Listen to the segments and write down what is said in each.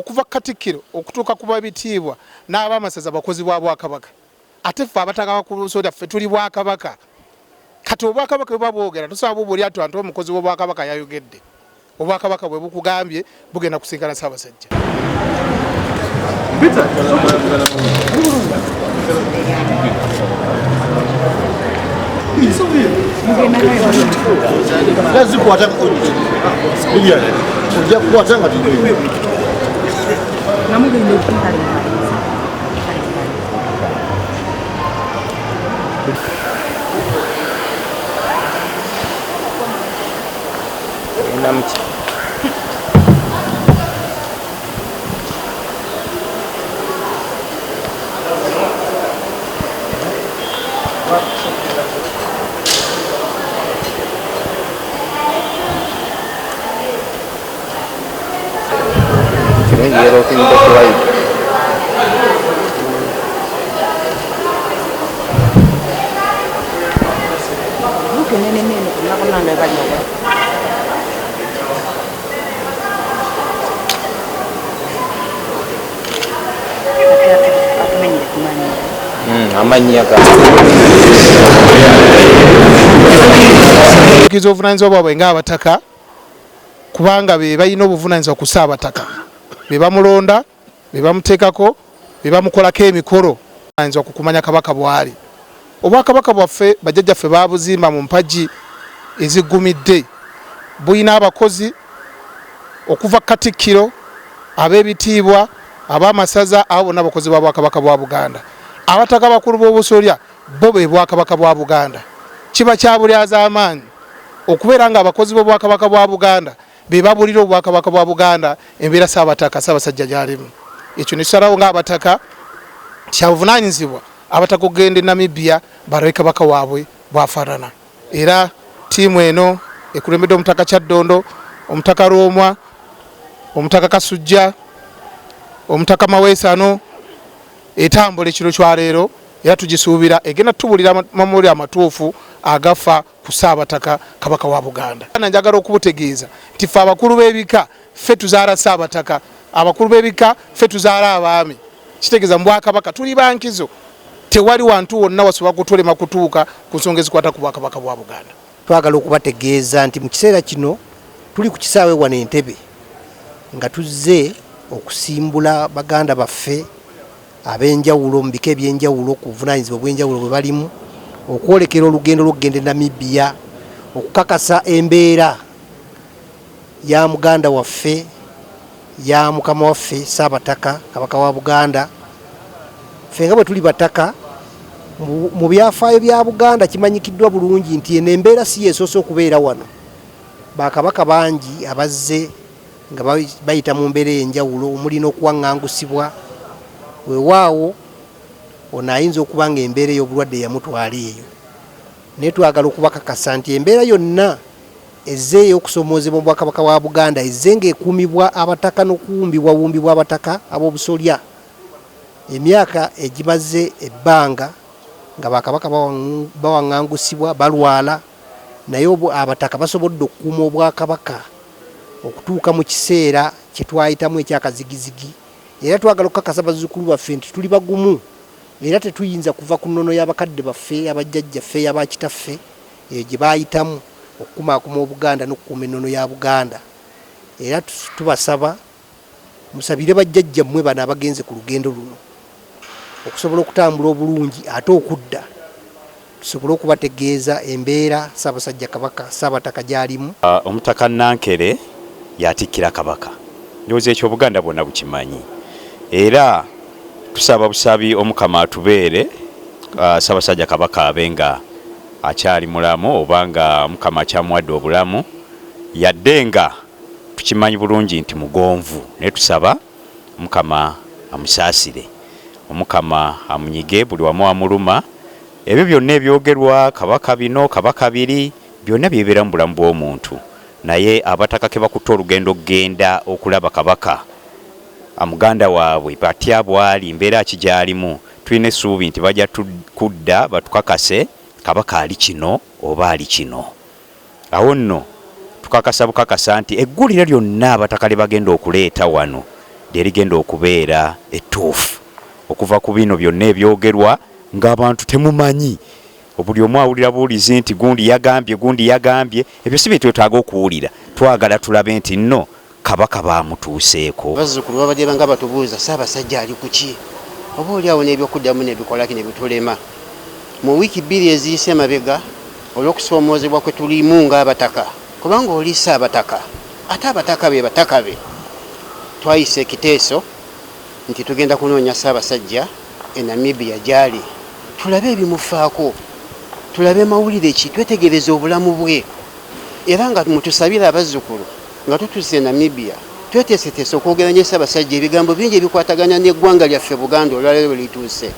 Okuva Katikkiro okutuuka ku babitiibwa n'abamasaza bakozi bwa Bwakabaka. Ate ffe abataka bakulusolya ffe tuli Bwakabaka. Kati Obwakabaka bwe bwogera tosobola bubuulira nti omukozi w'Obwakabaka yayogedde. Obwakabaka bwe bukugambye bugenda kusinkana Ssaabasajja. Ojja kukwata nga Kirungi yerokinga kuwaida. Amannya ga Kukkiriza obuvunaanyizibwa bwabwe ng'abataka, kubanga be balina obuvunaanyizibwa ku Ssaabataka, be bamulonda, be bamuteekako, be bamukolako emikolo ku kumanya Kabaka bw'ali. Obwakabaka bwaffe bajjajjaffe baabuzimba mu mpagi eziggumidde. Bulina abakozi okuva Katikkiro, ab'ebitiibwa, ab'amasaza, abo bonna abakozi ba Bwakabaka bwa Buganda. Abataka abakulu b'obusolya bo be Bwakabaka bwa Buganda. Kiba kya bulyazaamaanyi okubeera ng'abakozi b'Obwakabaka bwa Buganda be babulira Obwakabaka bwa Buganda embeera Ssaabataka Ssaabasajja gy'alimu. Ekyo ne tusalawo ng'abataka kyabuvunaanyizibwa abataka okugenda e Namibia balabe Kabaka waabwe bw'afaanana. Era ttiimu eno ekulembedde Omutaka Kyaddondo, Omutaka Lwomwa, Omutaka Kasujja, Omutaka Maweesano etambula ekiro kya leero era tugisuubira egenda tubulira amawulire amatuufu agafa ku Ssaabataka Kabaka wa Buganda. Njagala okubutegeeza nti ffe abakulu b'ebika ffe tuzaala Ssaabataka, abakulu b'ebika ffe tuzaala abaami. Kitegeeza mu Bwakabaka tuli bankizo, tewali wantu wonna wasobola kutulema kutuuka ku nsonga ezikwata ku Bwakabaka bwa Buganda. Twagala okubategeeza nti mu kiseera kino tuli ku kisaawe wano Entebbe nga tuzze okusimbula baganda baffe ab'enjawulo mu bika eby'enjawulo ku buvunaanyizibwa obw'enjawulo bwe balimu okwolekera olugendo lw'okugenda e Namibia okukakasa embeera ya muganda waffe ya mukama waffe Ssaabataka Kabaka wa Buganda. Ffe nga bwe tuli bataka mu byafaayo bya Buganda kimanyikiddwa bulungi nti eno embeera si yeesoose okubeera wano. Bakabaka bangi abazze nga bayita mu mbeera ey'enjawulo omuli n'okuwaŋŋangusibwa. Weewaawo ono ayinza okuba ng'embeera ey'obulwadde yamutwala eyo, naye twagala okubakakasa nti embeera yonna ezze ey'okusoomoozebwa mu Bwakabaka bwa Buganda ezze ng'ekuumibwa abataka n'okuwumbibwawumbibwa abataka ab'obusolya emyaka egimaze ebbanga nga Bakabaka bawaŋŋangusibwa, balwala naye abataka basobodde okukuuma Obwakabaka okutuuka mu kiseera kye twayitamu eky'akazigizigi era twagala okukakasa bazzukulu baffe nti tuli bagumu era tetuyinza kuva ku nnono ya bakadde baffe, eya bajjajjaffe, eya bakitaffe eyo gye baayitamu okukumaakuma Obuganda n'okukuuma ennono ya Buganda era tubasaba musabire bajjajjammwe bano abagenze ku lugendo luno okusobola okutambula obulungi ate okudda tusobole okubategeeza embeera Ssaabasajja Kabaka Ssaabataka gy'alimu. Omutaka Nankere y'atikkira Kabaka. Ndowooza ekyo Obuganda bwonna bukimanyi era tusaba busabi Omukama atubeere Ssaabasajja Kabaka abe nga akyali mulamu oba nga Omukama akyamuwadde obulamu yadde nga tukimanyi bulungi nti mugonvu naye tusaba Omukama amusaasire, Omukama amunyige buli wamu awamuluma. Ebyo byonna ebyogerwa, Kabaka bino, Kabaka biri, byonna byebibeera mu bulamu bw'omuntu. Naye Abataka ke bakutte olugendo okugenda okulaba Kabaka, muganda waabwe, batya bw'ali, mbeera ki gy'alimu, tulina essuubi nti bajja kudda batukakase Kabaka ali kino oba ali kino. Awo nno tukakasa bukakasa nti eggulire lyonna Abataka lye bagenda okuleeta wano lyerigenda okubeera ettuufu okuva ku bino byonna ebyogerwa ng'abantu temumanyi. Buli omu awulira buwulizi nti gundi yagambye, gundi yagambye. Ebyo si bye twetaaga okuwulira. Twagala tulabe nti nno Kabaka baamutuuseeko. Abazzukulu babadde nga batubuuza Ssaabasajja ali ku ki? Oba oli awo n'ebyokuddamu ne bikola ki ne bitulema. Mu wiiki bbiri eziyise emabega olw'okusoomoozebwa kwe tulimu ng'Abataka kubanga oli Ssaabataka ate Abataka be Bataka be, twayisa ekiteeso nti tugenda kunoonya Ssaabasajja e Namibia gy'ali tulabe ebimufaako, tulabe mawulire ki, twetegereze obulamu bwe era nga mutusabire abazzukulu nga tutuuse e Namibia tweteeseteese okwogera ne Ssaabasajja ebigambo bingi ebikwatagana n'eggwanga lyaffe Buganda olwaleero lwe lituuse.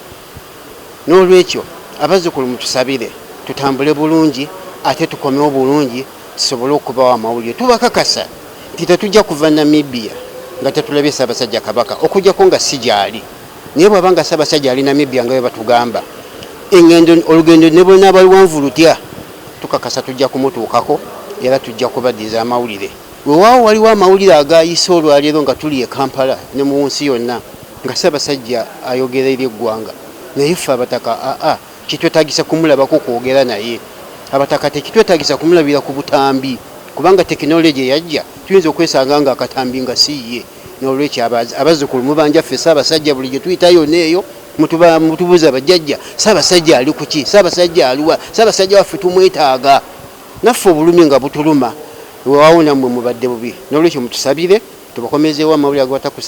Noolwekyo abazzukulu mutusabire tutambule bulungi ate tukomewo bulungi tusobole okubawa amawulire. Tubakakasa nti tetujja kuva Namibia nga tetulabye Ssaabasajja Kabaka okuggyako nga si gyali. Naye bw'aba nga Ssaabasajja ali Namibia nga bwe batugamba, engendo olugendo ne bwe lunaaba luwanvu lutya, tukakasa tujja kumutuukako era tujja kubaddiza amawulire. Wewaawo waliwo amawulire agaayise olwaleero nga tuli e Kampala ne mu nsi yonna nga Ssaabasajja ayogera eri eggwanga naye ffe Abataka aa kitwetaagisa kumulabako kwogera naye. Abataka tekitwetaagisa kumulabira ku butambi kubanga tekinologiya yajja tuyinza okwesanga nga akatambi nga si ye. Noolwekyo abazzukulu mubanja ffe Ssaabasajja buli gye tuyita yonna eyo mutubuuza bajjajja Ssaabasajja ali ku ki? Ssaabasajja aliwa? Ssaabasajja waffe tumwetaaga. Naffe obulumi nga butuluma, weewaawo nammwe mubadde bubi. Noolwekyo mutusabire tubakomezeewo amawulire agakwata ku.